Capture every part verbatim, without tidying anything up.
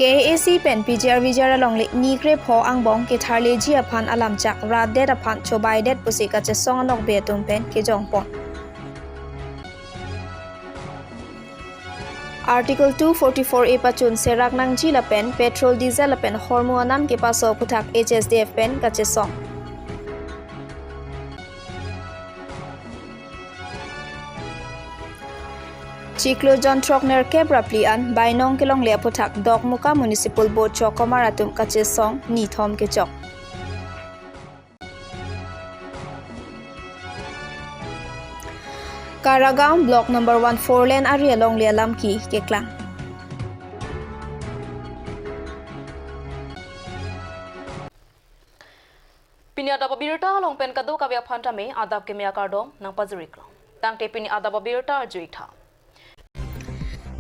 K A A C pen P G R V G R alongle ni krepho angbong ketharleji aphan alamchak rat det aphan chobaidet pusi kachesong anokbe atum pen kejongpon. Article two forty-four A pachun serak nangji lapen petrol, diesel lapen hormu anam kepaso aphuthak H S D F pen kachesong. Chiklo jonthrok nerkep ra phli an bainong kelongle aphuthak Dokmoka Municipal Board chok komar atum kachesong nithom kechok. Karagaon Block number one four lane ari alongle alamki keklang. Pini adap abirta along pen kadokave aphan tame adap keme akardom nangpajiriklo. Tangte pini adap abirta arju-ik tha.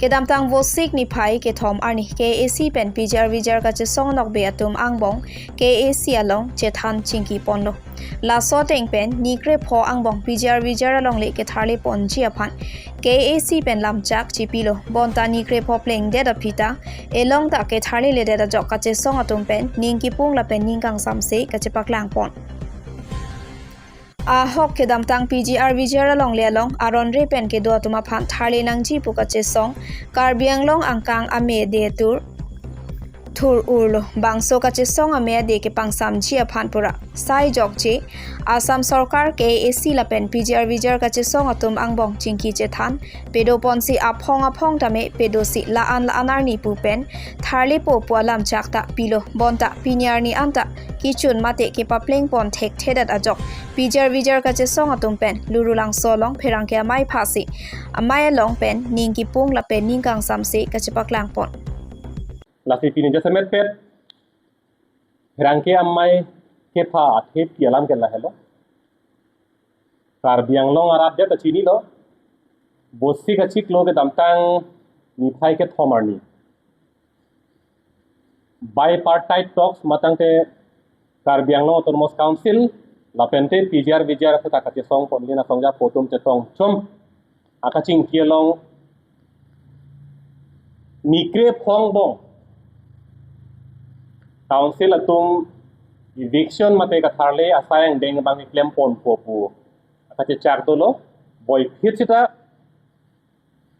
Kedamtang Vosik niphai kethom arni K A A C pen P G R V G R kachesong anokbe atum angbong K A A C along chethan chingki ponlo. Laso ateng pen ni krepho angbong P G R V G R alongle ketharle ponji aphan K A A C pen lamchak chipilo. Bonta ni krepho plengdet aphi ta elong ta ketharleledet ajok kachesong atum pen ning kipung lapen ning kangsamse kachepaklang pon. Ahok kedamtang P G R V G R alongle along aron re pen kedo atum aphan tharle nangji pu kachesong Karbi Anglong angkang ame ade atur thur urlo. Bangso kachesong ame ade kepangsamji aphan pura sai jokje Assam Sorkar, K A A C lapen P G R V G R kachesong atum angbong chingki chethan pedo ponsi aphong aphong tame pedosi la-an la-an arni pu pen tharlepo pu alamchak ta pilo. Bonta pini arni anta kechun mate kepapleng pon thekthedet ajok P G R V G R kachesong atum pen Lurulangso along pherangke amei phasi amei along pen ning kipung lapen ning kangsamse kachepaklang pon. Lasi pini jasemet pet pherangke amei kepha athep ki alam ke lahelo. Karbi Anglong arat det ta chinilo. Vosik achiklo kedamtang niphai kethom arni bipartite talks matangte Karbi Anglong Autonomous Council lapente P G R V G R aphuthak kachesong ponlin asongja apo atum chetong chom akachingki along ni krepho angbong council atum eviction mate katharle asai angdeng abang keklem ponpo pu akachechak dolo. Boiphit sita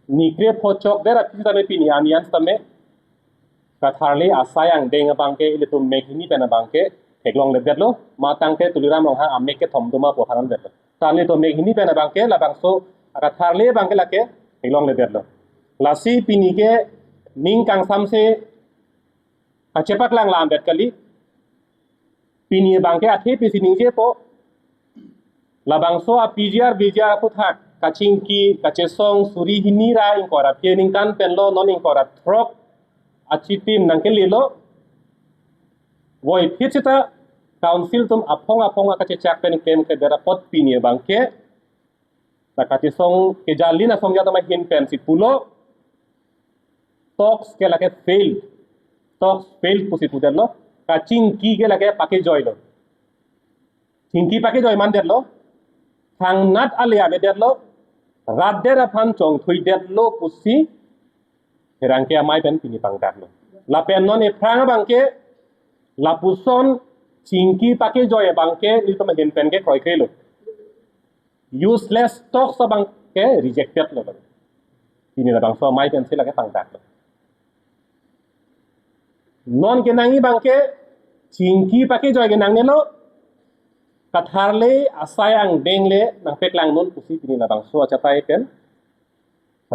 ni krepho chokdet aphi sitame pini arni an sitame katharle asai angdeng abang ke ilitum mek hini pen abang ke theklongledetlo. Matangte Tuliram Ronghang amek kethom doma pu aphan detlo. Tangte ilitum mek hini pen abang ke labangso akatharle abang ke lake theklongledetlo. Lasi pini ke ning kangsamse kachepaklang lamdet kali. Pini abang ke athe pisi ningjepo. Labangso a P G R V G R aphuthak kachingki kachesong suri hini ra ingkoi ra phe ningkan penlo, non ingkoi ra throk achitim nangkelelo. Boiphit sita council atum aphong aphong akachechak pen klemkledet apot pini abang ke ta kachesong kejalin asongja atum ahin pensi pulo. Talks ke lake fail. Talks fail pusi pudetlo. Kachingki ke lake pakejoilo. Chingki pakejoi mandetlo. Thangnat ale avedetlo. Rat det aphan chongthuidetlo pusi pherangke amei pen pini pangdaklo. Lapen non ephrang abang ke lapuson chingki pakejoi abang ke ilitum ahin pen ke kroikre lo. Useless talks abang ke rejected lo. Pini labangso amei pensi lake pangdaklo. Non kenangji abang ke chingki pakejoi ke nangnelo, katharle asai angdeng le nangpeklang non pusi pini labangso achatai pen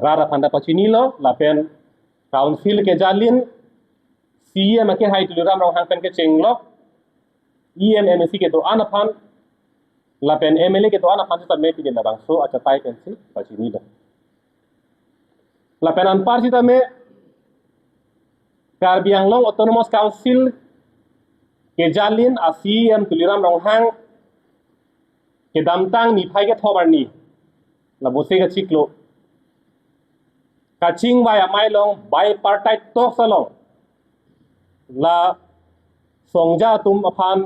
rat aphan ta pachinilo, lapen council kejalin C E M akehai Tuliram Ronghang pen kechenglok, E M M A C kedo-an aphan lapen M L A kedo-an aphan sitame pini labangso achatai pensi pachinilo. Lapen anpar sitame Karbi Anglong Autonomous Council kejalin a C E M Tuliram Ronghang kedamtang niphai kethom arni la Vosik achiklo kachingvai amei along bipartite talks along la songja atum aphan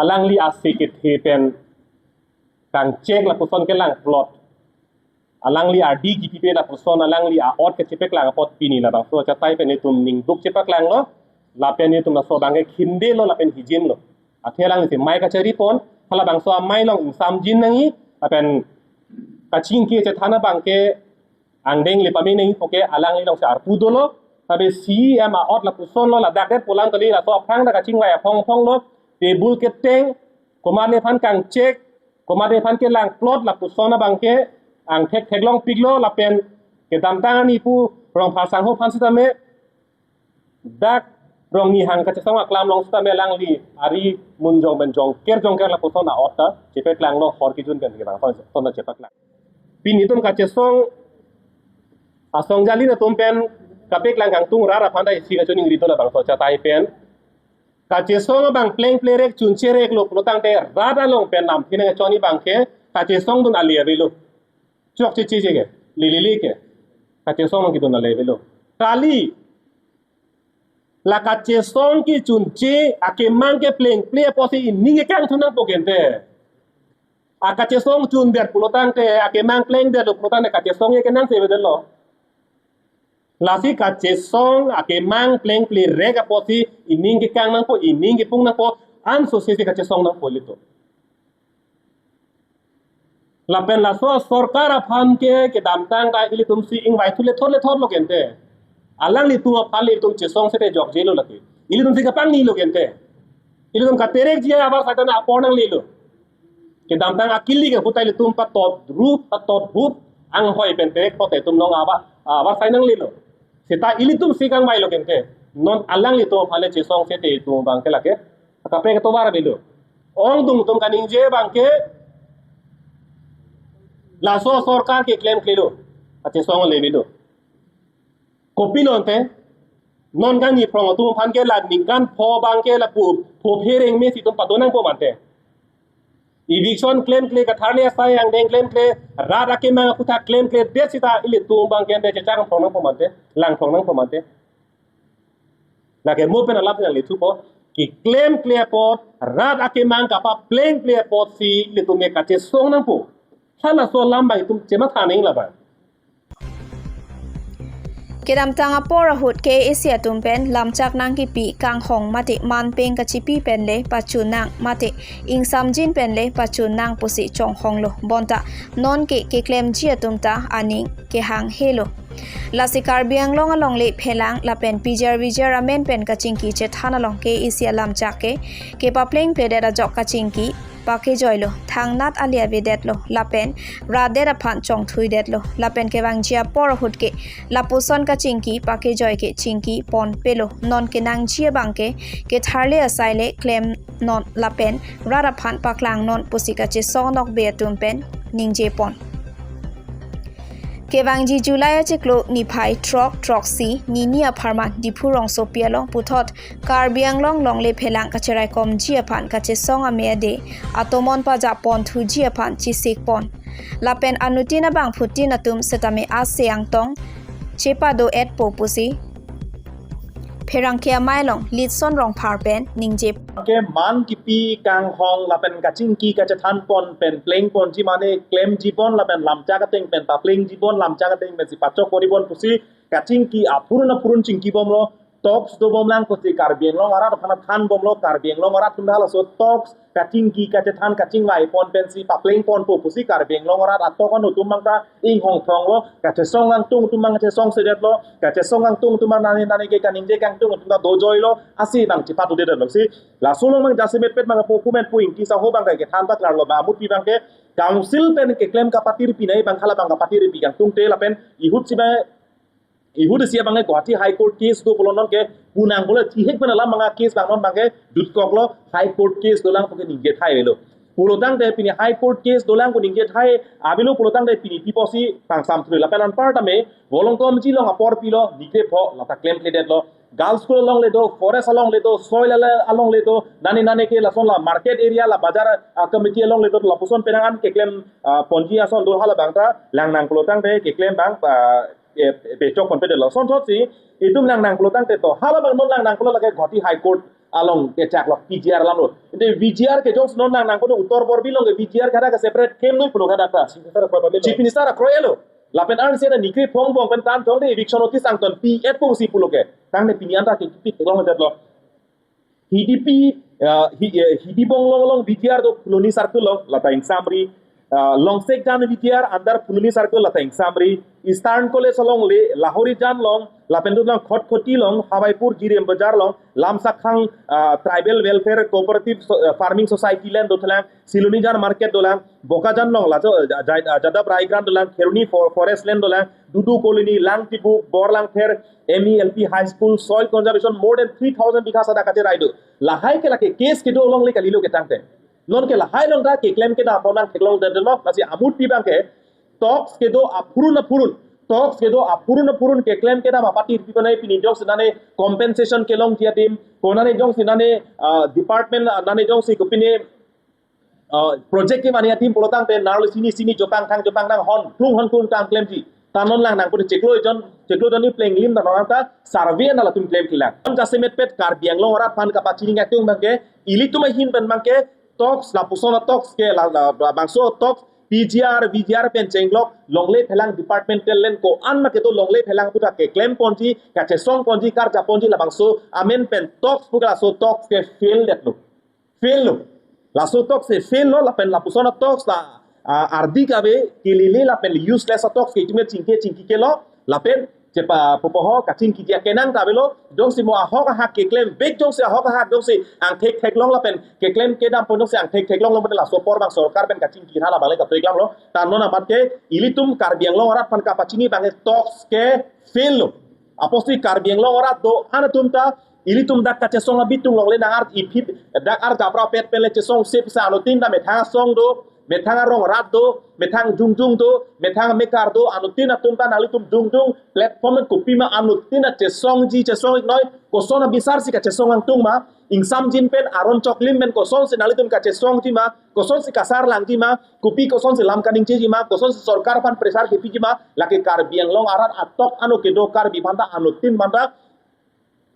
alangli ase kethe pen kangchek lapuson kelang plot Alangli ardi kipipe lapuson alangli a'ot kachepaklang apot pini labangso achatai pen itum ningduk chepaklanglo, lapen itum laso abangke khindelo lapen hijimlo. Athe alangli si mai kacharipon, halabangso amei along ingsamjin nangji, lapen kachingki kachethan abangke angdeng le pame nangji puke alangli alongsi arpu dolo, tapi C E M a'ot lapusonlo, ladak det pu alam kali, laso aphrang ta kachingvai aphong aphonglo, table keteng, komatne aphan kangchek, komatne aphan kelangplot lapuson abangke angthek theklongpiklo lapen kedamtang ani pu Rongphar sangho aphan sitame dak Rongni hang kachesong aklam along sitame alangli ari munjong pen jongker jongker lapuson a'ot ta chepaklanglo, hor kejun pen kevang ason ta chepaklang. Pini itum kachesong asong jali atum pen kapaklang kangtung rat aphan ta isi kachoningri do labangso achatai pen. Kachesong abang plengple rek chunche reklo pulotangte rat along pen lamthe nangchoni abangke kachesongdun ale avelo. Chokche che che ke, lilili ke. Kachesong kedun ale avelo. Kali, la kachesong kechunche akemang keplengple apotsi ining kekangthu nangpo kente. Akachesong chundet pulotangte, akemang plengdetlo pulotangte kachesong ye kenangse avedetlo. Lasi kachesong akemang plengple rek apotsi ining kekang nangpo, ining kepung nangpo, ansose si kachesong nangpo ilitum. Lapen laso sorkar aphan ke kedamtang ta ilitum si ingvai thu lethor lethorlo kente. Alanglitum aphan ilitum chesong sete jokjelo lake. Ilitum si kapangnilo kente. Ilitum katerekji abar saitan apor nanglelo. Kedamtang akili ke ahut ta ilitum patot rup, patot bup, anghoi pen terek pote itum long abar, abar sai nanglelo. Seta ilitum si kangvailo kente. Non alanglitum aphan le chesong sete itum abangke lake kaprek ketovar avelo. Ongdung atum kaningje abangke laso sorkar keklemklelo. Kachesong ale avelo. Kopi nonte, non kangni phrong atum aphan ke la ningkan pho abangke lapu pho phereng mesi itum padon nangpo mante. Eviction klemkle, katharli asai angdeng klemkle, rat akemang aputhak klemkledet seta ilitum abangke ante chechak phrong nangpo mante, lang phrong nangpo mante. Lake mo pen alam nanglethupo, keklemkle apot, rat akemang kapaplengkle apotsi ilitum ke kachesong nangpo. Halaso alam abang itum chematha nangji labang. Kedamtang apor ahut K A A C atum pen lamchak nangkipi kanghong mate manpeng kachipi pen le pachun nang mate ingsamjin pen le pachun nang pusi chonghonglo. Bonta nonke keklemji atum ta aning kehanghelo. Lasi Karbi Anglong alongle phelang lapen pijar vijar amen pen kachingki chethan along K A A C alamchak ke kepaplengpledet ajok kachingki pakejoilo, thangnat ale avedetlo, lapen rat det aphan chongthuidetlo, lapen kevangji apor ahut ke lapuson kachingki pakejoi ke chingki ponpelo, non kenangji abangke ketharli asai le klem non lapen rat aphan paklang non pusi kachesong nokbe atum pen ningje pon. Kevangji July achiklo niphai throk throksi nini apharman Diphu rongsopi along puthot Karbi Anglong longle phelang kacheraikomji aphan kachesong ame ade atomon pajap ponthuji aphan chisik pon. Lapen anuttin abangphutin atum setame ase angtong chepado-etpo pusi pherangke amei along Litson Rongphar pen ningje. Ke man kipi kanghong lapen kachingki kachethan pon pen pleng ponji mane klemji pon lapen lamchak ateng pen paplengji pon, lamchak ateng pensi pachok pori pon pusi kachingki aphurun aphurun chingki bomlo, talks dobom lang pusi Karbi Anglong arat aphan than bomlo, Karbi Anglong arat atum halaso talks kachingki kachethan kachingvai pon pensi papleng ponpo pusi Karbi Anglong arat atok anutum abang ta inghong phronglo, kachesong angtung atum abang kachesongsedetlo, kachesong angtung atum abang nani nani ke kaningje kangtung atum ta dojoilo, asi abang chepatudetlo si. Laso along abang jasemetpet abang pu kumen pu Ingti saho abang ke than paklarlo ba amutpi abangke council pen keklem kapatirpi nai abang halabang kapatirpi kangtungte lapen ihut si abang ihut isi abangke Guwahati High Court case do pulo nonke punang pulo chihek pen alam abangke case abang non abangke dutkoklo, High Court case dolang puke ningje thai avelo. Pulotangte pini High Court case dolang pu ningje thai avelo pulotangte pini piposi pangsam thule lapen anparta me volongkom ji along apor pilo, ningje pho lata klemkledetlo. Girls school alongle do, forest alongle do, soil ala-, alongle do, nani nani ke lason la market area la bazar, ah, committee alongle do, lapuson penang an keklem, ah, ponji ason do halabang ta langnang pulotangte keklem abang, ah, eh, pechok ponpedetlo. Sonthotsi itum langnang pulotangte to halabang non langnang pulo lake Guwahati High Court along kechak lok P G R alam lo. Ante V G R ke jongsi non nang nangkok Uttar Borbil along ke V G R kada ke separate kem noi pulo kada ta. Chief Minister akroi pamelo. Chief Minister akroi lo. Lapen arnisi ta nikri phong bong pen tan thong de eviction notice angton pi et pong si pulo ke. Tangte pini anta ke kipit long det lo. Hidipi, uh, hi, uh, Hidibong along along V G R do Phuloni Circle along lata ingsamri. Uh, Longsek jan V G R under Phuloni Circle lata ingsamri. Eastern College along le Lahorijan along, lapen dolang Khatkhati along, Hawaipur G D M Bazar along, Lamsakhang, uh, Tribal Welfare Cooperative So-, uh, Farming Society land dothelang, Silonijan Market dolang, Bokajan along laso, uh, Jai-, uh, Jadab Rai Grant dolang, Kheroni For-, Forest land dolang, Dudu Colony, Langtibu, Borlangpher, M E L P High School, soil conservation, more than three thousand bigha sada kacherai do. Lahai ke lake case kedo along le kalilo ke tangte. Non ke lahai along ta keklem kedam pon nangtheklong det lo, lasi amutpi abang ke talks kedo aphurun aphurun. Talks kedo aphurun aphurun keklem kedam apatir pi konane pini jongsi nane compensation kelongji adim, konane jongsi nane, ah, department, ah, nane jongsi kopine, ah, project kevangji adim pulo tangte narlo sini sini jopang thang jopang thang hon klung hon klung tang klemji. Ta non lang nangpon chiklo jon, chiklo jon ni plenglim ta non ta survey na latum klem kilang. Non jasemet pet Karbi Anglong arat aphan kapachini ngak tung abang ke, ilitum ahin pen abang ke, talks lapuson a talks ke la, la, labangso talks P G R, V G R pen chenglok, longle phelang departmental land ko-an ma kedo longle phelang puta keklem ponji, kachesong ponji, karja ponji labangso amen pen talks pu ke laso talks ke fail det lo. Fail lo. Laso talks ke fail lo, lapen lapuson a talks la, ah, ardi kave, kelele lapen useless a talks ke itum chingki chingki ke lo, lapen chepa pupoho kachingki dia kenang ta avelo, jongsi mo ahok ahak keklem vek jongsi ahok ahak jongsi angthek theklong lapen keklem kedam pon jongsi angthek theklong lapen laso apor abang sorkar pen kachingki hala abang le kaprek lam lo. Ta non amat ke ilitum Karbi Anglong arat aphan kapachini abang ke talks ke fail lo. Apotsi Karbi Anglong arat do-an atum ta ilitum dak kachesong abitung longle nang ar iphi dak arjapra pet pen le chesong sip sa anuttin ta methang asong do, methang arong rat do, methang jongjong do, methang mekar do, anuttin atum ta nanglitum jongjong platform pen kopima anuttin ta chesongji chesong iknoi, koson abisar si kachesong angtung ma, ingsamjin pen aron choklim pen kosonsi nanglitum kachesongji ma, kosonsi kasar langji ma, kopi kosonsi lam kaningjeji ma, kosonsi sorkar aphan pressure kepiji ma, lake Karbi Anglong arat atok ano kedo Karbi aphan ta anuttin aphan ta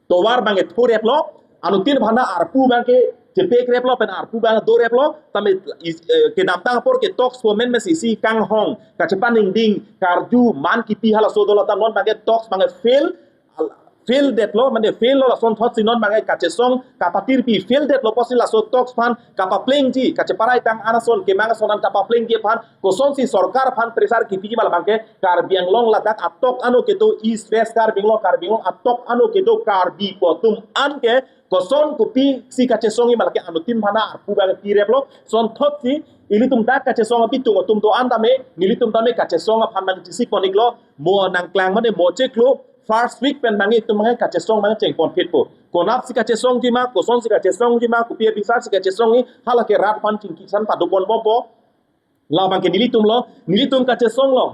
tovar abang ethurep lo, anuttin aphan ta arpu abang ke chepekrep lo, pen arpu abang dorep lo, tame is, eh, kedamtang apor ke talks pu amen mesi isi kanghong, kachepaningding, karju, man kipi halaso dolo ta non abang ke talks abang ke fail, fail det lo, mane fail lo lason thotsi non abang ke kachesong, kapatirpi fail det lo apotsi laso talks aphan, kapaplengji, kacheparai tang an ason, kemang ason an kapaplengji aphan, kosonsi sorkar aphan pressure kepiji ma labang ke Karbi Anglong ladak atok ano kedo East West Karbi Anglong, Karbi Anglong atok ano kedo Karbi pu atum an ke koson kopisi kachesongji ma lake anuttin aphan ta arpu abang pirep lo, son thotsi ilitum dak kachesong abitung atum do-an tame, nelitum tame kachesong aphan nangchesik pon iklo, mo nangklang mane mo chiklo, first week pen abang itum abang kachesong abang cheng pon phit po. Konatsi kachesongji ma, kosonsi kachesongji ma, kopi abisar si kachesongji, hala ke rat aphan chingki san pado pon bompo. Labang ke nelitum lo, nelitum kachesong lo.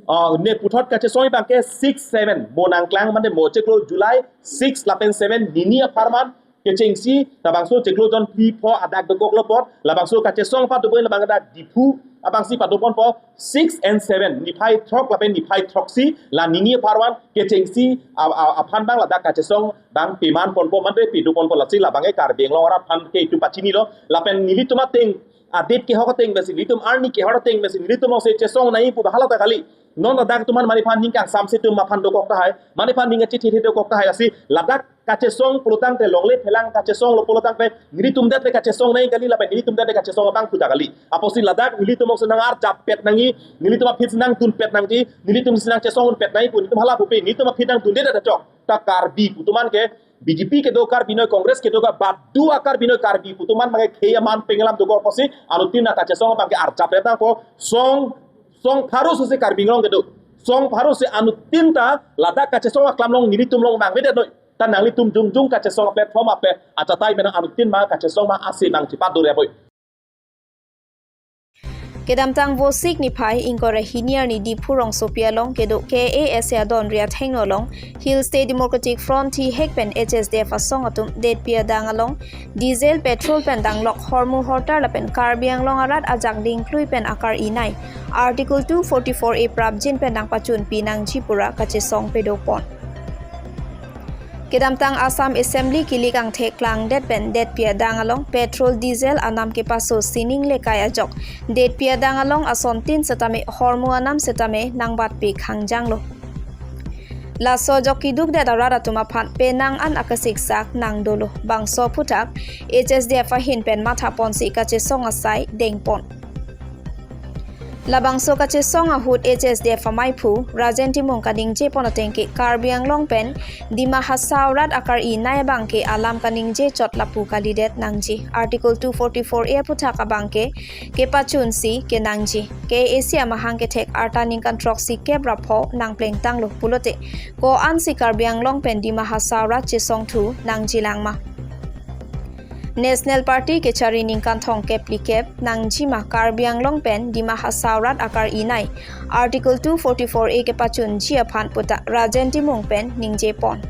Ah, ne puthot kachesong abang ke six seven. Mo nangklang mane mo chiklo July six lapen seven nini apharman kechengsi, labangso chiklo jon phli pho adak dokok lo apot, labangso kachesong pado pon labang dak Diphu abangsi pado ponpo six and seven, niphai throk lapen niphai throksi, la nini apharman kechengsi, a, a, aphan abang ladak kachesong abang peman ponpo mane pedo ponpo lasi labang ke Karbi Anglong arat aphan ke itum pachini lo, lapen nelitum ateng, adet kehok ateng mesi, nelitum arni kehok ateng mesi, nelitum ong se chesong nai pu bahala ta kali. Non ladak atum an mane aphan ning kangsamse atum aphan dokok tahai, mane aphan ning achithi dokok tahai lasi, ladak kachesong pulo tangte longle phelang kachesong lo pulo tangte nelitum det le kachesong nai kali lapen nelitum det le kachesong abang puta kali. Apotsi ladak nelitum ong se nang arjap pet nangji, nelitum aphi si nangdun pet nangji, nelitum si nangchesong pet nai pu nelitum hala pupe, nelitum aphi nangdunde det chok. Ta Karbi pu atum an ke B J P kedo Karbi noi, Congress kedo ka badu a Karbi noi, Karbi pu atum an abang ke khei aman pengelam dokok apotsi anuttin ta kachesong abang ke arjap pet nangpo, song, song pharo si Karbi Anglong kedo. Song pharo si anuttin ta ladak kachesong aklam along nelitum along abang vedet noi. Ta nanglitum jongjong kachesong platform ape achatai mena anuttin ma kachesong ma ase abang chipat dore apoi. Kedamtang Vosik niphai ingkoi ra hini arni Diphu rongsopi along kedo K A S A adonri athengno along Hill State Democratic Front thihek pen H S D F asong atum detpi adang along diesel, petrol pen danglok hormu hortar lapen Karbi Anglong arat ajak dingklui pen akar-i nai Article two forty-four A prapjin pen nangpachunpi nangji pura kachesong pado pon. Kedamtang Assam Assembly kilik angthek klangdet pen detpi adang along petrol diesel anam kepaso sining lekai ajok detpi adang along asontin setame hormu anam setame nangbatpi khangjanglo. Laso ajok kidukdet arat atum aphan penang an akasiksak nangdolo. Bangso aphuthak H S D F ahin pen mathaponsi kachesong asai dengpon. Labangso kachesong ahut H S D F amaiphu Rajen Timung kaningjepon atengke Karbi Anglong pen Dima Hasao rat akar-i nai abangke alam kaningje chot lapu kalidet nangji. Article two forty-four A aphuthak abangke kepachunsi kenangji. K A A C amahang kethek arta ningkan throksi kep ra pho nangplengtanglo pulote ko-ansi Karbi Anglong pen Dima Hasao rat chesongthu nangjilang ma? National Party kechari ningkan thomkep phlikep nangji ma Karbi Anglong pen Dima Hasao rat akar-i nai Article two forty-four A kepachunji aphan puta Rajen Timung pen ningjepon.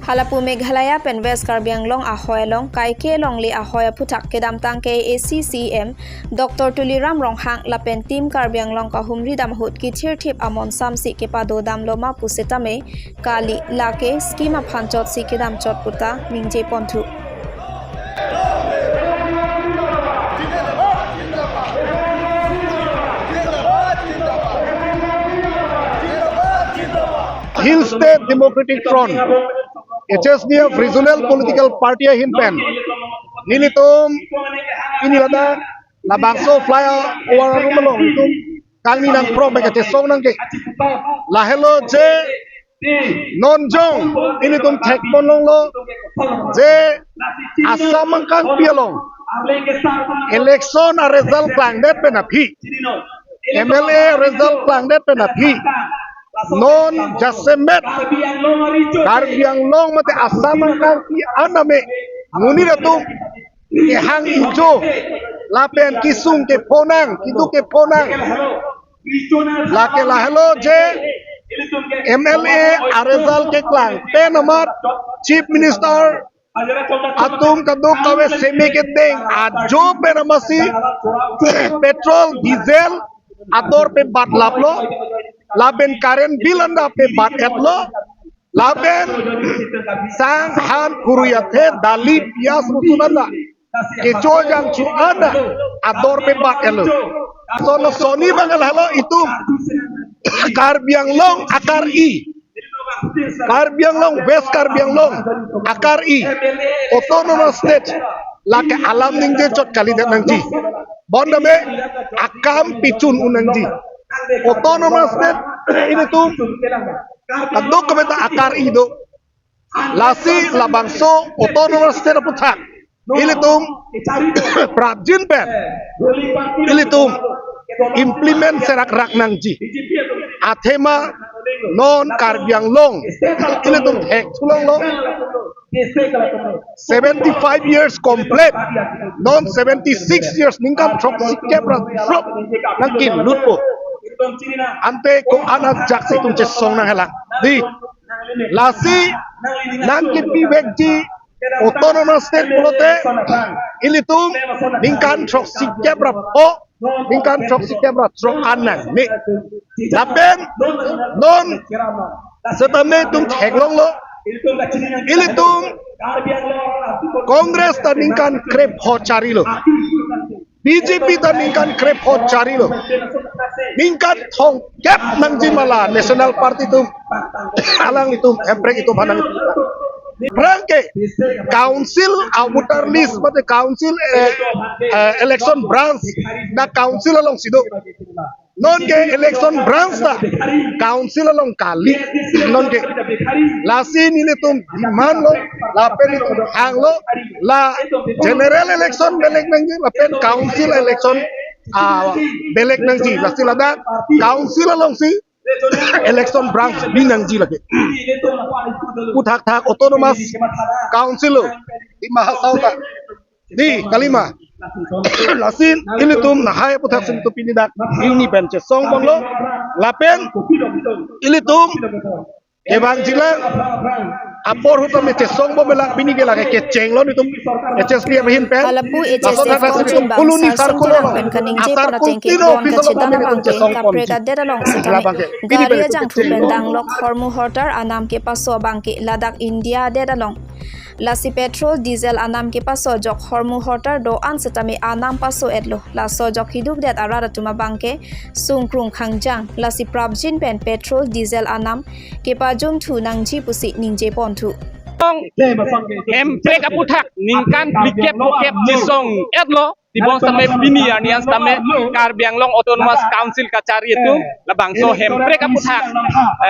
Halapu Meghalaya pen West Karbi Anglong ahoi along kaike longle ahoi aphuthak kedamtang K A A C C E M Doctor Tuliram Ronghang lapen Team Karbi Anglong kahumri dam ahut kithirthip amon samsi kepadodamlo ma pusetame kali, lake scheme aphan chotsi kedam chot puta ningjeponthu. Hill State Democratic Front, H S D F Regional Political Party ahin pen nelitum pini ladak labangso flyover arum along itum kangni nangprok pen kachesong nangke. Lahelo je non jong ilitum thekpon longlo je Assam angkangpi along election a-result klangdet pen aphi, M L A result klangdet pen aphi, non jasemet Karbi Anglong mate Assam angkangpi aname monit atum kehang ijo lapen kesung kephonang, keduk kephonang. Lake lahelo je M L A a-result keklang pen amat Chief Minister atum kaduk kave seme kedeng ajo pen amatsi petrol, diesel ador pe batlaplo, lapen current bill anda pe bat-etlo, lapen sang, han, kurui athe, dali, pias, rusun anda, kecho jangchu anda ador pe bat-etlo. Lason soni abang lahelo itum Karbi Anglong akar-i, Karbi Anglong, West Karbi Anglong akar-i Autonomous State lake alam ningje chot kalidet nangji. Bondame akam pichun un nangji. Autonomous State ilitum kaduk kave ta akar-i do. Lasi labangso Autonomous State aphuthak ilitum prapjin pen ilitum implement serak rak nangji. Athema non Karbi Anglong ilitum thekthulonglo, seventy-five years complete, non seventy-six years, ningkan throksi kep ra throk nangkinlutpo. Ante ko-an ajakse itum chesong nanghelang. Di, lasi nangkipivekji Autonomous State pulote ilitum ningkan throksi kep ra pho, ningkan throksi kep ra throk an nangne. Lapen non setame itum theklonglo, ilitum Congress ta ningkan krepho charilo, B J P ta ningkan krepho charilo. Ningkan thomkep nangji ma la National Party atum, alanglitum, Hemprek atum aphan nang. Rangke Council a-voter list mate Council, eh, eh, election branch na Council alongsi do. Nonke election branch ta Council along kali. Nonke lasi nelitum demand lo, lapen nelitum hanglo, la general election belek nangji, lapen Council election, ah, belek nangji. Lasi ladak Council alongsi election branch bi nangji lake. Puthak thak Autonomous Council lo, Dima Hasao ta. Di, kalima. Lasi ilitum lahai aphuthak sum tu pini dak ini pen chesong banglo. Lapen ilitum Kevang jilang apor hutum chesong bomlang pini ke lake kecheng lo nelitum H S P ahin pen. Halapu H S F laso thak kongchun bang Koloni Sarsing Sarkolo Terang pen kaningje asar pon ateng ke kutino bon office kachedam along abang ke chesong pon kaprek adet along sitame labang ke. Pini gari pen ajangthu pen kecheng lo. Danglok hormu hortar anam kepaso abang ke ladak India adet along. Lasi petrol, diesel anam kepaso ajok hormu hortar do-an sitame anam paso-etlo. Laso ajok kidukdet arat atum abang ke sungkrung khangjang. Lasi prapjin pen petrol, diesel anam kepajumthu nangji pusi ningje ponthu. Hemprek aputhak ningkan phlikep phokep chesong-etlo. Tibon sitame pini arni an sitame Karbi Anglong Autonomous Council kachari atum labangso hemprek aputhak,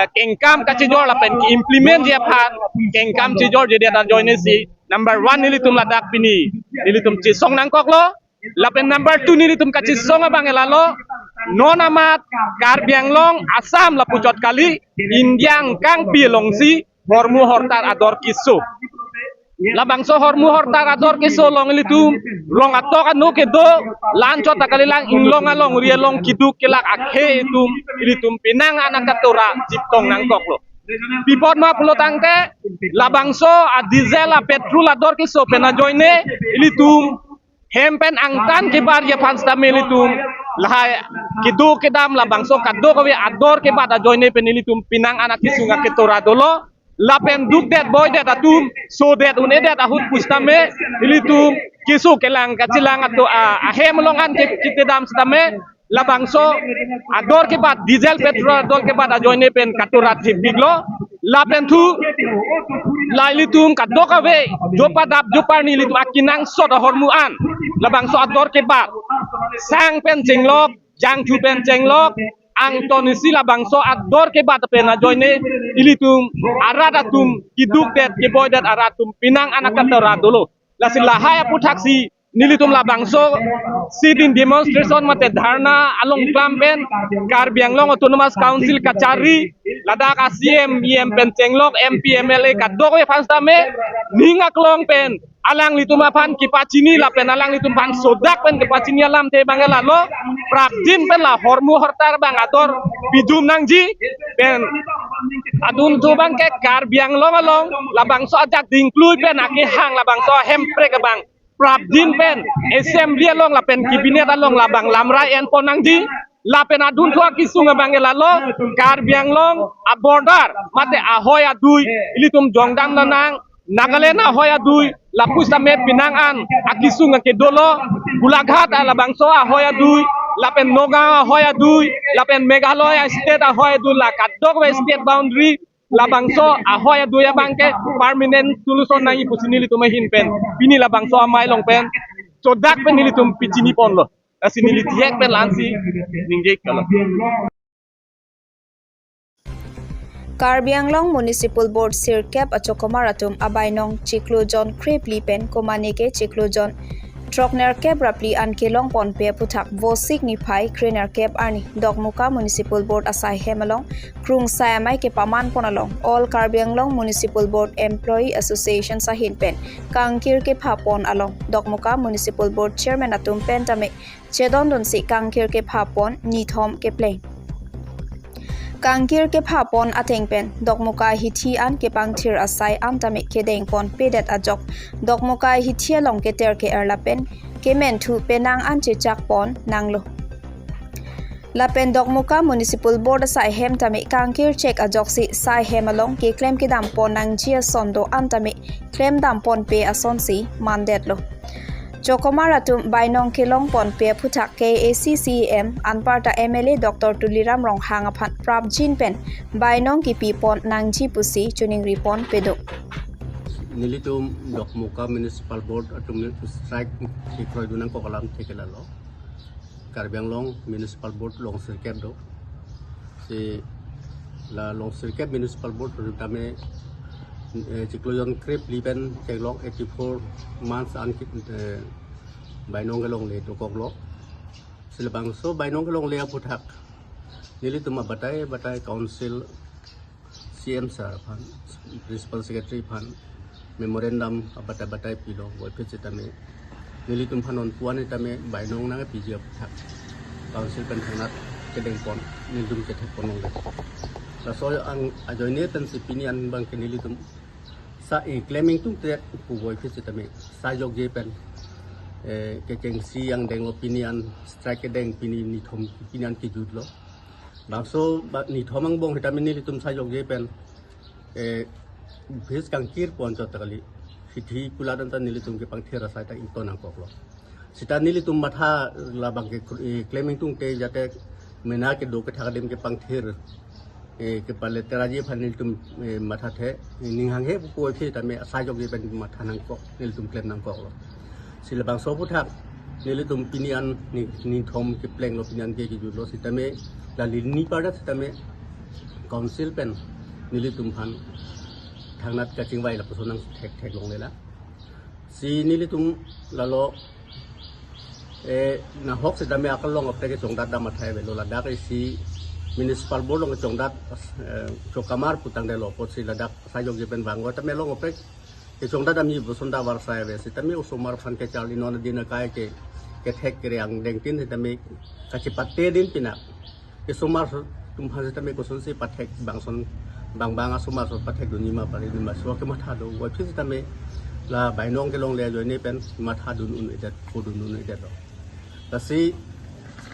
eh, kengkam kachejor lapen ki-implement ji aphan kengkam chejorjedet ajoine si number one nelitum ladak pini nelitum chesong nangkoklo. Lapen number two nelitum kachesong abang ke lalo, non amat Karbi Anglong, Assam lapuchot kali, India angkangpi alongsi hormu hortar ador keso. Labangso hormu hortar ador keso along ilitum rong atok anu kedo, la-anchot ta kalilang, inglong alongri along keduk kelak akhei atum ilitum penang an akatora chiptong nangkoklo. Pi apot ma pulo tangte labangso a-diesel a-petrol ador keso pen ajoine ilitum hem pen angtan kebarji aphan sitame ilitum lahai kedo kedam labangso kadokave ador kebat ajoine pen ilitum penang an akesung aketora dolo. Lapen dukdet boidet atum, sodet un-edet ahut pusitame ilitum keso kelang kachelang atum a, ahem along an ke, ketedam sitame labangso ador kebat, diesel petrol ador kebat ajoine pen katora thepiklo. Lapen thu la ilitum kadokave jopadap joparni ilitum akenangsot ahormu an labangso ador kebat, sang pen chenglok, jangthu pen chenglok, angton isi labangso ador kebat pen ajoine ilitum arat atum kedukdet keboidet arat atum penang an akatora dolo. Lasi lahai aputhaksi nelitum labangso sit-in demonstration mate dharna along klam pen Karbi Anglong Autonomous Council kachari ladak a-C M, E M pen chenglok, M P, M L A kadokave aphan sitame ning aklong pen alanglitum aphan kepachini lapen alanglitum aphan sodak pen kepachini alamthe abang ke lalo, prapjin pen la hormu hortar abang ador pijum nangji pen adunthu abang ke Karbi Anglong along labangso ajak dingklui pen akehang labangso hemprek abang prapjin pen assembly along lapen cabinet along labang lamrai en pon nangji. Lapen adunthu akesung abang ke lalo, Karbi Anglong a-border mate ahoi adui ilitum jongdam nang, Nagaland ahoi adui lapu sitame penang an akesung akedolo, Golaghat a labangso ahoi adui, lapen Nagaon ahoi adui, lapen Meghalaya state ahoi adui, la kadokave state boundary labangso ahoi adui abang ke permanent solution nangji pusi nelitum ahin pen pini labangso amei along pen sodak pen nelitum pachini ponlo. Lasi neli thihek pen la-ansi ningje kalo. Karbi Anglong Municipal Board sirkep achokomar atum abainong chiklo jon krephli pen komatne ke chiklo jon throknerkep ra phli an kelong ponpe aphuthak Vosik niphai krenerkep arni Dokmoka Municipal Board asai hem along krungsai amei kepaman pon along All Karbi Anglong Municipal Board Employee Association ahin pen kangkir kepha pon along Dokmoka Municipal Board Chairman atum pen tame chedondunsi kangkir kepha pon nithom kepleng. Kangkir kepha pon ateng pen Dokmoka hithi an kepangthir asai an tame kedeng ponpedet ajok Dokmoka hithi along keter ke-er lapen kementhu penang an chechak pon nanglo. Lapen Dokmoka Municipal Board asai hem tame kangkir chek ajoksi sai hem along keklem kedam pon nangji ason do-an tame klemdam ponpe asonsi mandetlo. Chokomar atum bainong kelong ponpe aphuthak K A A C C E M anparta M L A Doctor Tuliram Ronghang aphan prapjin pen bainong kepi pon nangji pusi choningri ponpe do. Nelitum Dokmoka Municipal Board atum strike kekroi dun nangkok alamthe ke lalo. Karbi Anglong Municipal Board long sirkep do. Si la long sirkep Municipal Board atum tame, eh, chiklo jon krephli pen chenglok eighty four months an ki, eh, bainong kelongle dokoklo. Si labangso bainong kelongle aphuthak nelitum abatai batai council C M sir aphan, Principal Secretary aphan memorandum abatai batai pilo, voiphit sitame nelitum aphan non puan sitame bainong nangpiji aphuthak council pen thangnat kedeng pon nelitum kethek pon longle. Laso ang ajoine pensi pini an abang ke nelitum sa, eh, klem ingtungte puvoiphit sitame sa jokje pen, eh, kechengsi angdenglo pini an strike kedeng pini nithom pini an kejutlo. Bangso ba nithom angbong sitame nelitum sa jokje pen, eh, bis kangkir ponchot kali. Hithi kulat anta nelitum kepangthir asai ta ington nangkoklo. Sita nelitum matha labang ke, eh, klem ingtungte jate mena kedo kethak adim kepangthir, eh, kepale teraji aphan nelitum, eh, mathathe, eh, ning hanghe puvoiphit sitame sa jokje pen matha nangkok, nelitum klem nangkoklo. Si labangso aphuthak nelitum pini an ni, nithom keplenglo pini an ke kejutlo sitame la lini parda sitame council pen nelitum aphan thangnat kachingvai lapuson nang thek thek longlela. Si nelitum lalo, eh, nahok sitame akalong apte kechongdat dam athai avelo ladak isi municipal board along kechongdat, eh, chokamar putangdelo apotsi ladak sa jokje pen vanggo tame along apte kechongdat dam ji puson ta varsai ave sitame osomar aphan kecharli non adin akai ke kethek kere angdeng tin sitame kachipate din pina. Osomar atum aphan sitame kosonsi pathek bangson bang bang osomar aso pathek dunji ma pari dunji ma so kematha dovoiphit sitame la bainong kelongle ajoine pen matha dun un-edet, po dun un-edet lo. Lasi,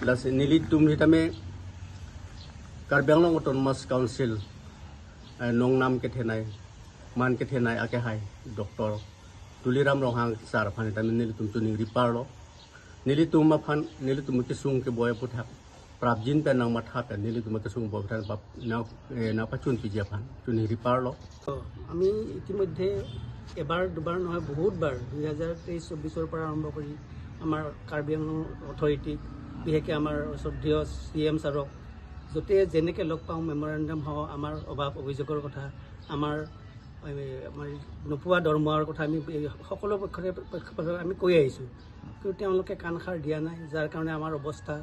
lasi nelitum sitame Karbi Anglong Autonomous Council, eh, nongnam kethenei, man kethenei akehai Doctor Tuliram Ronghang sir aphan sitame nelitum choningri parlo. Nelitum aphan, nelitum kesung keboi aphuthak prapjin pen nangmatha pen nelitum kesung boi aphuthak pap-, nang, eh, nangpachun piji aphan choningri parlo. তো আমি ইতিমধ্যে এবাৰ দুবাৰ নহয়, বহুতবাৰ দুই হাজাৰ তেইছ চৌব্বিছৰ পৰা আৰম্ভ কৰি আমাৰ কাৰ্বি আংলং অথৰিটিক, বিশেষকৈ আমাৰ শ্ৰদ্ধেয় চি এম ছাৰক য'তে যেনেকৈ লগ পাওঁ, মেমৰেণ্ডাম হওক, আমাৰ অভাৱ অভিযোগৰ কথা, আমাৰ, এই, আমাৰ নোপোৱা দৰমহাৰ কথা আমি এই সকলো পক্ষতে, পক্ষে আমি কৈ আহিছোঁ। কিন্তু তেওঁলোকে কাণসাৰ দিয়া নাই, যাৰ কাৰণে আমাৰ অৱস্থা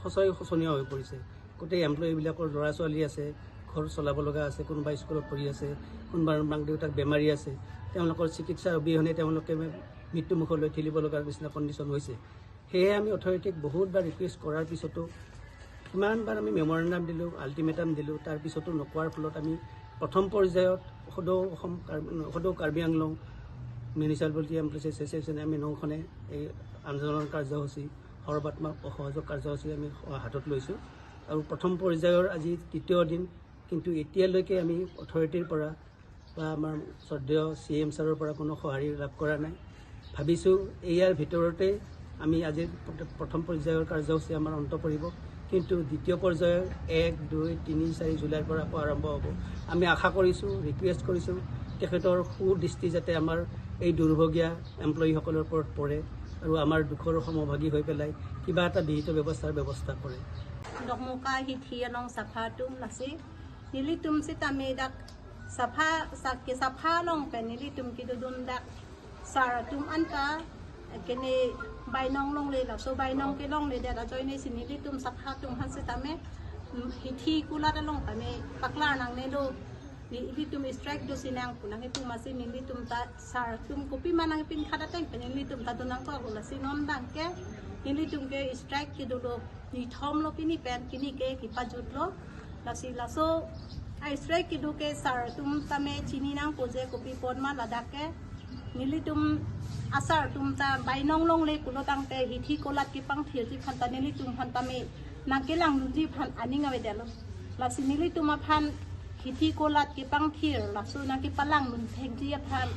সঁচাই শোচনীয় হৈ পৰিছে। গোটেই এমপ্লয়ীবিলাকৰ ল'ৰা ছোৱালী আছে, ঘৰ চলাব লগা আছে, কোনোবা স্কুলত পঢ়ি আছে, কোনোবাৰ মাক দেউতাক বেমাৰী আছে, তেওঁলোকৰ চিকিৎসাৰ অবিহনে তেওঁলোকে মৃত্যুমুখলৈ ঠেলিব লগাৰ নিচিনা কণ্ডিশ্যন হৈছে। সেয়েহে আমি অথৰিটিক বহুতবাৰ ৰিকুৱেষ্ট কৰাৰ পিছতো, কিমানবাৰ আমি মেমৰেণ্ডাম দিলোঁ, আল্টিমেটাম দিলোঁ, তাৰ পিছতো নকৰাৰ ফলত আমি প্ৰথম পৰ্যায়ত সদৌ অসম কাৰ্বি, সদৌ কাৰ্বি আংলং মিউনিচিপালিটি এমপ্লয়িজ এছ'চিয়েশ্যনে আমি নখনে এই আন্দোলন কাৰ্যসূচী, সৰ্বাত্মক অসহযোগ কাৰ্যসূচী আমি হাতত লৈছোঁ। আৰু প্ৰথম পৰ্যায়ৰ আজি তৃতীয় দিন, কিন্তু এতিয়ালৈকে আমি অথৰিটিৰ পৰা বা আমাৰ শ্ৰদ্ধেয় চি এম ছাৰৰ পৰা কোনো সঁহাৰি লাভ কৰা নাই। ভাবিছোঁ ইয়াৰ ভিতৰতে আমি আজিৰ প্ৰ-, প্ৰথম পৰ্যায়ৰ কাৰ্যসূচী আমাৰ অন্ত পৰিব, কিন্তু দ্বিতীয় পৰ্যায়ৰ এক, দুই, তিনি, চাৰি জুলাইৰ পৰা আকৌ আৰম্ভ হ'ব। আমি আশা কৰিছোঁ, ৰিকুৱেষ্ট কৰিছোঁ, তেখেতৰ সুদৃষ্টি যাতে আমাৰ এই দুৰ্ভগীয়া এমপ্লয়ীসকলৰ ওপৰত পৰে আৰু আমাৰ দুখৰ সমভাগী হৈ পেলাই কিবা এটা বিহিত ব্যৱস্থাৰ ব্যৱস্থা কৰে। Dokmoka hithi along sapha atum lasi nelitum sitame dak sapha, sak ke sapha along pen nelitum kedodun dak sar atum anta kene bainong longle, laso bainong kelongledet ajoine si nelitum sapha atum aphan sitame, mm, hithi kulat along tame paklar nangnelo. Ni ilitum strike dosi nang pu nangkipu masi nelitum ta sar atum kopima nangpinkhat ateng pen nelitum ta donangkok, lasi non abang ke nelitum ke strike kedolo nithom lo pini pen, pini ke kepajutlo. Lasi laso a-strike kedo ke sar atum tame chini nangpo je kopi apot ma, ladak ke nelitum asar atum ta bainong longle pulo tangte hithi kulat kepangthirji aphan ta nelitum aphan tame nangkelangdunji aphan aning avedetlo. Lasi nelitum aphan hithi kulat kepangthir laso nangkepalangdun thekji aphan,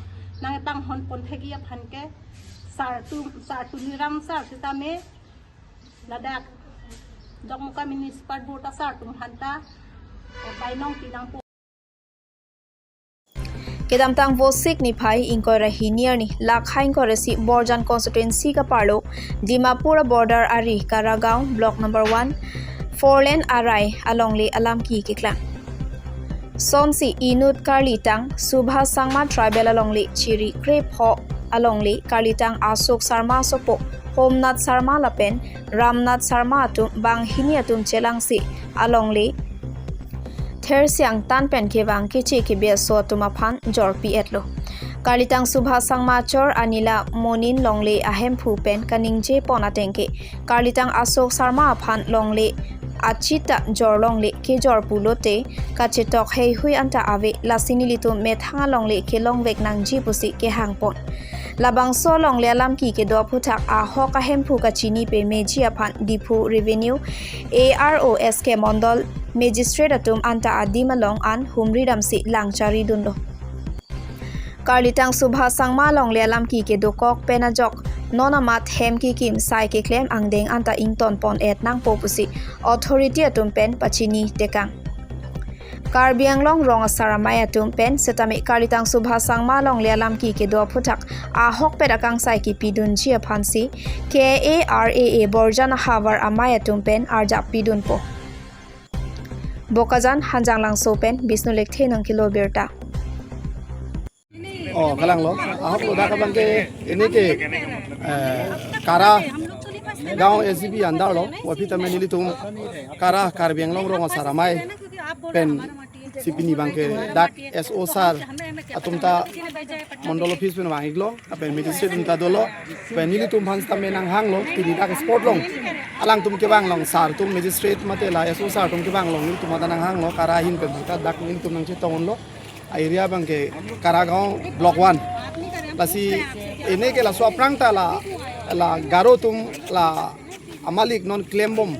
nangpanghon pon thekji aphan ke sar atum, sar Tuliram sar sitame ladak Dokmoka Municipal Board asar atum aphan ta, eh, bainong pinangpo. Kedamtang Vosik niphai ingkoi ra hini arni, lakha ingkoi ra isi Borjan constituency kaparlo Dimapur border ari Karagaon block number one, four lane arai alongle alam ki keklang. Sonsi inut karlitang Subhas Sangma tribal alongle chiri krepho alongle karlitang Ashok Sharma sopo Homnath Sharma lapen Ramnath Sharma atum banghini atum chelangsi alongle thersiang tan pen kevang keche kebi aso atum aphan jorpi-etlo. Karlitang Subhas Sangma achor Anila Monin longle ahemphu pen kaningje pon ateng ke karlitang Ashok Sharma aphan longle achita jorlongle kejor pulote kachetok heihui anta ave, lasi nelitum methang alongle kelongvek nangji pusi kehangpon. Labangso alongle alamki kedo aphuthak ahok ahemphu kachini pemeji aphan Diphu Revenue A R O S K Mondol Magistrate atum anta adim along an humri damsi langchari dunlo. Karlitang Subhas Sangma alongle alamki kedokok pen ajok non amat hem kikim sai keklem angdeng anta ington pon et nangpo pusi authority atum pen pachini tekang. Karbi Anglong rong asar amei atum pen setame Karlitang Subhas Sangma alongle alamki kedo aphuthak ahokpet akangsai kipidunji aphansi K A R A A Borjan ahavar amei atum pen arjap pidunpo. Bokajan, Hanjanglangso pen Bisnu Lekthe nangkelo birta. Oh, kalanglo. Ahoklo dak abangke ini ke, eh, Kara Gaon S G B under lo. Aphi tame nelitum Kara Karbi Anglong rong asar amei pensi pini abangke dak S O sir atum ta Mondol office pen vang-iklo, lapen magistrate atum ta dolo, lapen nelitum aphan sitame nanghanglo, pini dak spot along alangtum kevang along sir atum magistrate mate la S O sir atum kevang along nelitum ta nanghanglo, Kara ahin pen ta dak nelitum nangchetonglo, a area abangke Kara Gaon Block one. Lasi ini ke laso aphrang ta la, la Garo atum la amalik non klembom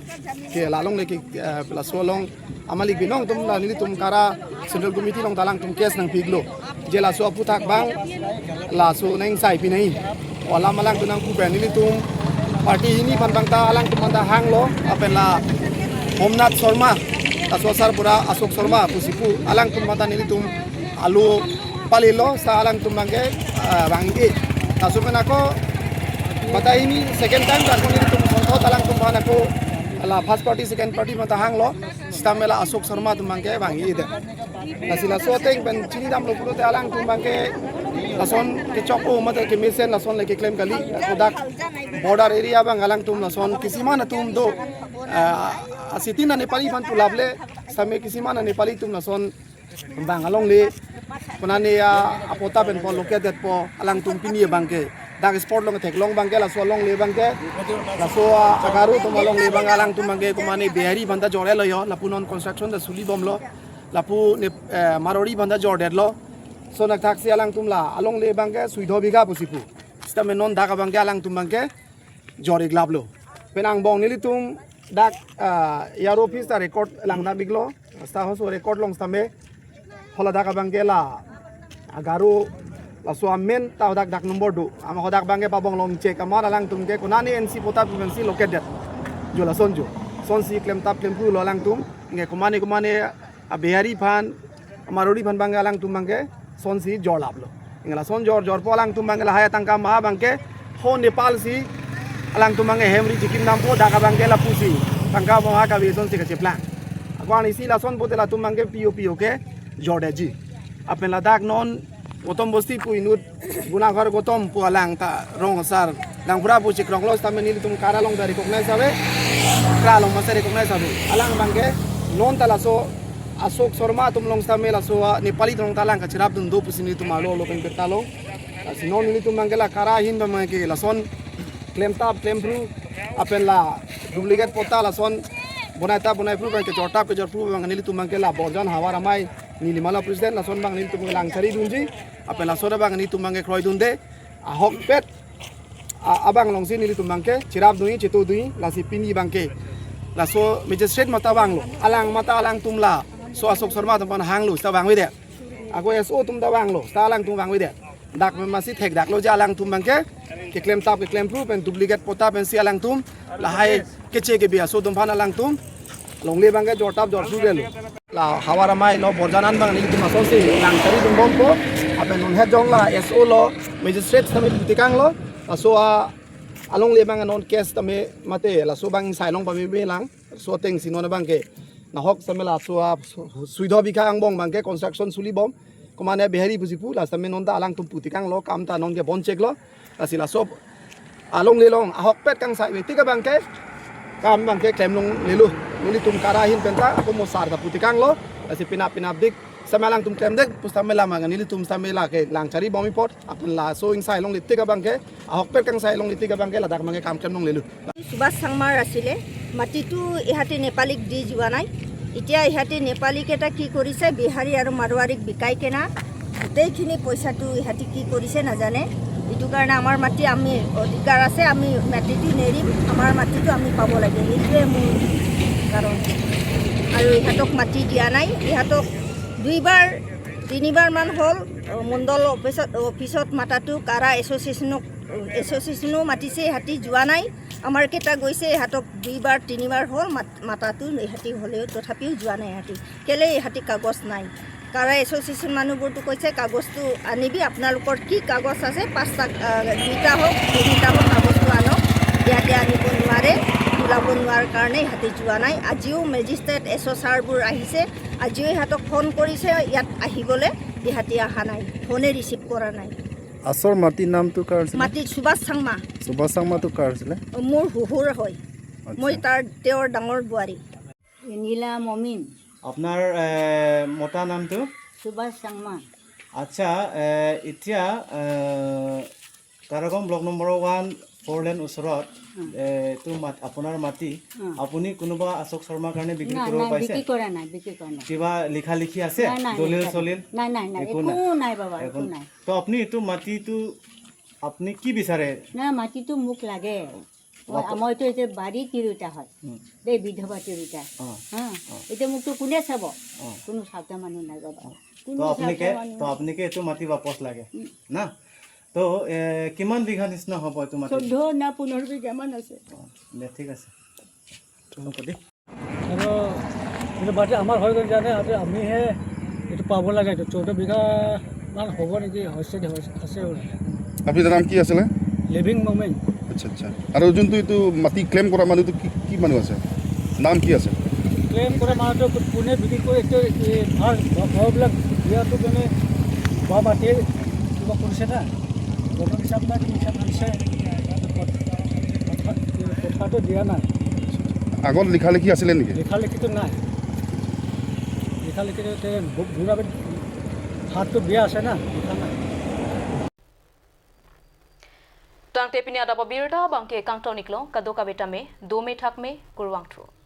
ke la alongle ke, eh, laso along amalik binong atum la nelitum Kara Central Committee along ta alangtum case nangpi-iklo. Je laso aphuthak abang laso nang sai pinai. Alam alangtum nangpu pen nelitum party hini aphan abang ta alangtum aphan ta hanglo, lapen la Homnath Sharma, laso asar pura Ashok Sharma pusi pu, alangtum aphan ta nelitum alu palilo, seta alangtum abangke, ah, vang-i. Laso pen ako batai ini second time ako nelitum sonthot alangtum aphan ako la first party, second party aphan ta hanglo, sitame la Ashok Sharma atum abangke vang-i de. Lasi laso ateng pen chinidamlo pulote alangtum abangke lason kechok-o mate kemesen lason le keklem kali. Ako dak border area abang alangtum lason kisiman atum do, ah, asitin a Nepali aphan pulaple, sitame kisiman a Nepali atum lason abang alongle konane a, apatta penpo, located po, alangtum pini abangke dak spot along theklong abangke laso alongle abangke laso a, a Garo atum alongle abang alangtum abangke komane Bihari aphan ta jor-etlo yo, lapu non construction ta sulibomlo, lapu ne, eh, Marwari aphan ta jordetlo. Lason athaksi alangtum la alongle abangke suido bigha pusi pu. Sitame non dak abangke alangtum abangke jor-iklaplo. Pen angbong nelitum dak, ah, A R O office ta record langdam-iklo. Seta hoso record along sitame hala dak abangke la a Garo laso amen ta hadak dak number do. Ama hadak abangke pabong along check amat alangtum ke konane N C patta pu pensi located. Jo lason jo. Lasonsi klemtap klemphrulo alangtum. Anke komane komane a Bihari aphan, a Marwari aphan abangke alangtum abangke lasonsi jorlaplo. Anke lason jor jorpo alangtum abangke lahai atangka ma abangke ho Nepal si alangtum abangke hem ri chikim dampo, dak abangke lapusi tangka ma kave lasonsi kacheplang. Ako anisi lason pote latum abangke pio pio ke jordetji. Lapen ladak non Gotom Bosti pu inut Gunaghar Gotom pu alang ta rong asar Dangpura pu chikronglo, sitame nelitum Kara along ta recognize ave, Kara along masa recognize ave. Alang abangke non ta laso Ashok Sharma atum along sitame laso a Nepali atum along ta alang kacherapdun do pusi nelitum alo alo pen birta long. Lasi non nelitum abangke la Kara ahin abangke lason klemtap klemphru, lapen la duplicate patta lason bonaitap bonaiphu abangke jortap kejorphu abang nelitum abangke la Borjan havar amei, neli mala president, lason abang nelitum langchari dunji, lapen lason abang nelitum abangke kroidunde, ahokpet a, abang alongsi nelitum abangke cherapdunji, chetodunji, lasi pini abangke laso magistrate mata vanglo, alang mata alangtum laso Ashok Sharma atum aphan hanglo, seta vangvedet. Ako S O atum ta vanglo, seta alangtum vangvedet. Dak me masi thekdaklo je alangtum abangke keklemtap keklemphru pen duplicate patta pensi alangtum lahai keche kebi aso atum aphan alangtum alongle abangke jortap jorphru detlo. La havar amei lo Borjan an abang nelitum lasonsi langchari dunbompo. Lapen non het jong la S O lo, magistrate sitame putekanglo. Laso a alongle abang non case tame mate laso abang sai long pame lang. Laso atengsi non abangke nahok sitame laso a su-, suido bigha angbong abangke construction sulibom. Komane Bihari pusi pu, la sitame non ta alangtum putekanglo, kam ta nonke bon cheklo. Lasi laso alongle along ahokpet kangsai ave tik abangke kam abangke klem longlelo. Nelitum Kara ahin pen ta ako mo sar ta putekanglo. Lasi penap penapdik sitame alangtum klemdet pu sitame la abang nelitum sitame lake langchari bomji apot, lapen laso ingsai longle tik abangke, ahokpet kangsai longle tik abangke ladak abangke kam klem longlelo. Subhas Sangmar asile, মাটিটো ইহঁতে নেপালীক দি যোৱা নাই। এতিয়া ইহঁতে নেপালীক এটা কি কৰিছে, বিহাৰী আৰু মাৰোৱাৰীক বিকাই কেনা গোটেইখিনি পইচাটো ইহঁতে কি কৰিছে নাজানে। এইটো কাৰণে আমাৰ মাটি, আমি অধিকাৰ আছে, আমি মাটিটো নেৰিম, আমাৰ মাটিটো আমি পাব লাগে, এইটোৱে মোৰ কাৰণ। আৰু ইহঁতক মাটি দিয়া নাই। ইহঁতক দুইবাৰ তিনিবাৰমান হ'ল মণ্ডল অফিচত, অফিচত মাতাটো, কাৰা এছ'চিয়েশ্যনক, এছ'চিয়েশ্যনো মাতিছে, ইহঁতে যোৱা নাই। আমাৰ কেইটা গৈছে, ইহঁতক দুইবাৰ তিনিবাৰ হ'ল মাত- মাতাটো, ইহঁতে হ'লেও তথাপিও যোৱা নাই ইহঁতে। কেলে ইহঁতে কাগজ নাই? কাৰা এছ'চিয়েশ্যন মানুহবোৰতো কৈছে, "কাগজটো আনিবি, আপোনালোকৰ কি কাগজ আছে?" পাঁচটা, আহ, দুইটা হওক, তিনিটা হওক, কাগজটো আনক। ইয়াতে আনিব নোৱাৰে, ওলাব নোৱাৰাৰ কাৰণে ইহঁতে যোৱা নাই। আজিও মেজিষ্ট্ৰেট, এছ অ' ছাৰবোৰ আহিছে, আজিও ইহঁতক ফোন কৰিছে ইয়াত আহিবলৈ, ইহঁতে অহা নাই, ফোনে ৰিচিভ কৰা নাই। আচল মাটিৰ নামটো কাৰ আছিলে? মাটি সুভাষ চাংমা। সুভাষ চাংমাটো কাৰ আছিলে? মোৰ শহুৰ হয়। আচ্ছা। মই তাৰ, তেওঁৰ ডাঙৰ বোৱাৰী। ইনিলা মমিন। আপোনাৰ, এ, মতা নামটো? সুভাষ চাংমা। আচ্ছা, এ, এতিয়া, এ, কাৰাগাঁও block number one four lane ওচৰত, উম। এ, এইটো মাত-, আপোনাৰ মাটি, উম। আপুনি কোনোবা আশোক শৰ্মাৰ কাৰণে বিক্ৰী নাই, কৰিব নাই, পাইছে? বিক্ৰী কৰা নাই, বিক্ৰী কৰা নাই। কিবা লিখা লিখি আছে? নাই, নাই, দলিল লিখা চলিল? নাই, নাই, নাই, একো একো নাই। নাই বাবা, একো একো নাই। তো আপুনি এইটো মাটিটো আপুনি কি বিচাৰে? নাই, মাটিটো মোক লাগে। মই, বাপ- মইতো এতিয়া বাৰী তিৰোতা হয়। উম। দেই, বিধৱা তিৰোতা। অ। হা? অ। এতিয়া মোকতো কোনে চাব? অ। কোনো চাওঁতা মানুহ নাই বাবা। অ। কোনো তো আপোনালোকে, চাওঁতা মানুহ তো নাই। আপোনালোকে এইটো মাটি বাপচ লাগে, উম। না? তো, এ, কিমান বিঘা নিচিনা হ'ব এইটো মাটি? চৈধ্য না পোন্ধৰ বিঘামান আছে। অ, দে, ঠিক আছে। হ'ব দে। আৰু এইটো মাটি আমাৰ হৈ গ'ল কাৰণে আজি আমিহে এইটো পাব লাগে। এইটো চৈধ্য বিঘামান হ'ব নেকি? হৈছে দে, হৈছে, আছে বোলে। আপোনাৰ নাম কি আছিলে? লিভিং মমেন। আচ্ছা, আচ্ছা। আৰু যোনটো এইটো মাটি ক্লেইম কৰা মানুহটো কি, কি মানুহ আছে? নাম কি আছে? ক্লেইম কৰা মানুহটো কোনে বিক্ৰী কৰে, এইটো, এই, ভাল ঘৰবিলাক দিয়াটো মানে বা মাটি কিবা কৰিছে না? গঠন হিচাপ নাই, হিচাপ হৈছে। পথাৰটো দিয়া নাই। আগত লিখা লিখি আছিলে নেকি? লিখা লিখিটো নাই। লিখা লিখিটো তে বু-, বুঢ়া বি-, হাতটো বিয়া আছে না, লিখা নাই। Tangte pini adap abirta abangke kangton iklo, kadokave tame dome thakme, kurvangthu.